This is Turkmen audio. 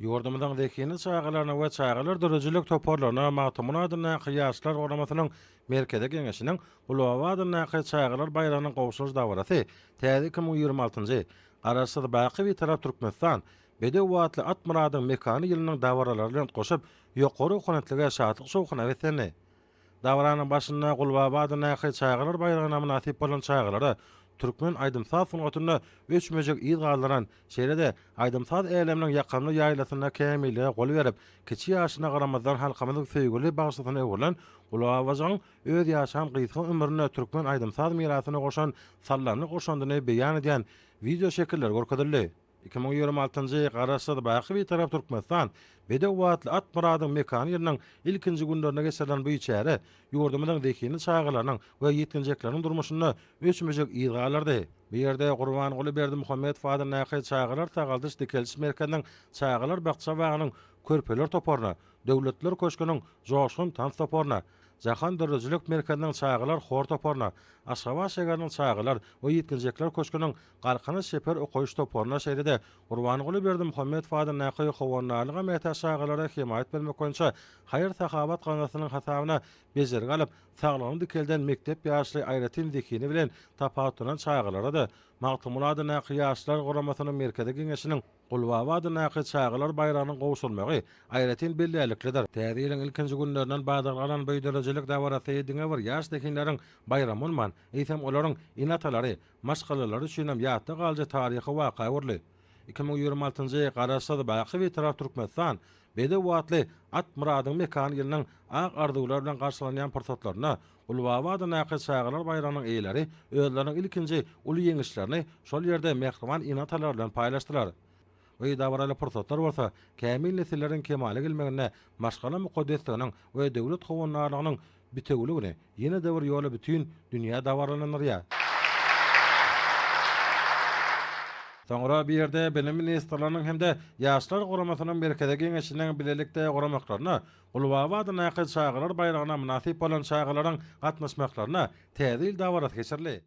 Ýurdumyzyň zehinli çagalaryna we çagalar döredijilik toparlaryna Magtymguly adyndaky Ýaşlar guramasynyň Merkezi Geňeşiniň Gulbaba adyndaky çagalar baýragynyň gowşuryş dabarasy täze 2026-njy Garaşsyz, baky Bitarap Türkmenistan, bedew atly at myradyň mekany ýylynyň dabaralary bilen utgaşyp, ýokary ruhubelentlige, şatlyk-şowhuna beslendi. Dabaranyň başynda Gulbaba adyndaky çagalar baýragyna mynasyp bolan çagalara türkmen aýdym-saz sungatynda öçmejek yz galdyran, şeýle-de aýdym-saz äleminiň ýakymly ýaýlasynda kämillige gol berip, kiçi ýaşyna garamazdan halkymyzyň söýgüli bagşysyna öwrülen Gulbabajygyň öz ýaşan gysga ömründe türkmen aýdym-saz mirasyna goşan sallanly goşandyny beýan edýän wideoşekiller görkezildi. 2026-njy Garaşsyz, baky Bitarap Türkmenistan, bedew atly at myradyň mekany ýylynyň ilkinji günlerinde geçirilen bu çäre ýurdumyzyň zehinli çagalarynyň we ýetginjekleriniň durmuşynda öçmejek yz galdyrdy. Bu ýerde Gurbanguly Berdimuhamedow adyndaky Çagalar sagaldyş-dikeldiş merkeziniň çagalar bakja-bagynyň körpeler toparyna, Döwletliler köşgüniň Joşgun tans toparyna, Jahan döredijilik merkeziniň çagalar hor toparyna, Aşgabat şägeriniň çagalar we ýetginjekler köşgüniň Galkynyş çeper okaýyş toparyna şeýle-de Gurbanguly Berdimuhamedow adyndaky Howandarlyga mätäç çagalara hemaýat bermek boýunça haýyr-sahawat gaznasynyň hasabyna bejergi alyp, saglygyny dikelden mekdep ýaşly aýratyn zehini bilen tapawutlanan çagalara-da Magtymguly adyndaky Ýaşlar guramasynyň Merkezi Geňeşiniň Gulbaba adyndaky çagalar baýragynyň gowşurylmagy aýratyn bellärliklidir. Täze ýylyň ilkinji günlerinden badalga alan bu döredijilik dabarasy diňe bir ýaş zehinleriň baýramy bolman, eýsem olaryň ene-atalary, maşgalalary üçinem ýatda galyjy taryhy waka öwrüldi. 2026-njy Garaşsyz, baky Bitarap Türkmenistan, bedew atly at myradyň mekany ýylynyň ak arzuwlar bilen garşylanýan pursatlarynda Gulbaba adyndaky çagalar baýragynyň eýeleri özleriniň ilkinji uly ýeňişlerini şol ýerde mähriban ene-atalary bilen paýlaşdylar. Bu dabaraly pursatlar bolsa kämil nesilleriň kemala gelmeginde maşgala mukaddesliginiň we döwlet howandarlygynyň bitewüligini ýene-de bir ýola bütin dünýä dabaralandyrýar. Soňra bu ýerde Bilim ministrliginiň hem-de Ýaşlar guramasynyň Merkezi Geňeşiniň bilelikde guramaklarynda Gulbaba adyndaky çagalar baýragyna mynasyp bolan çagalaryň gatnaşmaklaryna Täze ýyl dabarasy geçirildi.